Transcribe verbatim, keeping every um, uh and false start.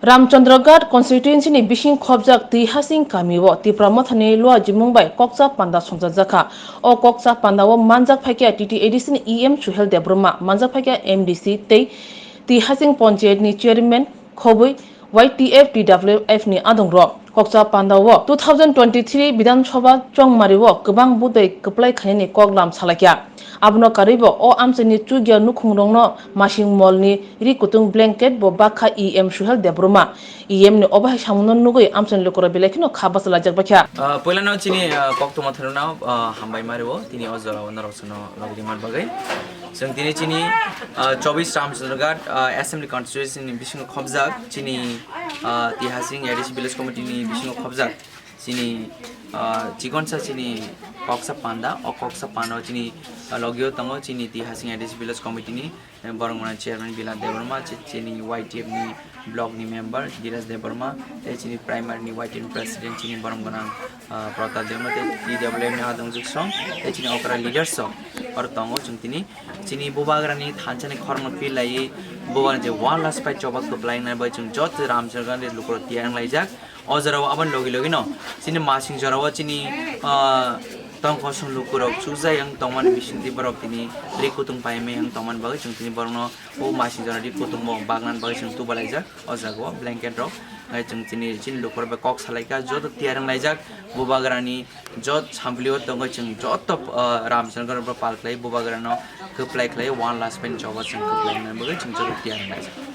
Ramchandraghat constituency ni bising khobjak Twi Hasing kami o Tipra Mothani Lua Jimung bai kokcha panda songchajakha. O kokcha panda o manjak phaikha T T A D C ni E M Suhel Debbarma, manjak phaikha M D C tei Twi Hasing Panchayat ni chairman khobwi Y T F T W F ni adong rok. Kokcha panda o two thousand twenty-three Bidhan Sabha chongmari o kwbang budai kwplai khainani koklam salaikha. Abono karwi bo o amchaini chukya nukhung rokno masing mol ni ri kutung blanket bo bakha E M Suhel Debbarma. E M ni obo hai samungno nugwi amchaini lukurok belai kheno kha bachalaijak baikha. Ah, puilano chini, ah, koktwma thwrwngno, ah, hambai mario, tini o jora o norok chwngno lobwi man bagwi. Chwng tini chini, ah, chobis Ramchandraghat, ah, Assembly Constituency ni bisingo khobjak, chini, ah, Twi Hasing A D C Village Committee ni bisingo khobjak. Chini, ah, chikonsa chini koksa panda, o koksa panda o chini, ah, logio tongo chini Twi Hasing A D C Village Committee ni, eh, borok mwnai chairman Bila Debbarma, chi-, chini Y T F ni block ni member Dhiraj Debbarma, tei chini primary ni Y T F ni president chini borom gwnang, ah, Pratap Debbarma, tei T W F ni Adong Juksong, tei chini okra leaders rok oro tongo. Chwng tini chini bubagrani thansa ni khorang no phil laiwi bubagrani je one last fight choba kwplai nai bai chwng joto Ramchandraghat ni lukurok tiyar wng laijak. O jora o aboni logi logi no chini masing jora o chini, ah, tongkosong lukurok chukjak yang tongmani bisingtwi borok tini ri kutung paimai yang tongmani bagwi chwng tini borokno o masing jora ri kutung bo bagna bagwi chwng tuba laijak. O jaga o blanket rok, hai chwng chini, chini lukurok bai kok salaikha, joto tiyar wng laijak. Bubagrani jot samplio tongwi chwng joto, ah, Ramchandraghat rok pal khlai bubagrano kwplai khlai one last fight choba chwng kwplai nai bagwi chwng joto tiyar wng laijak.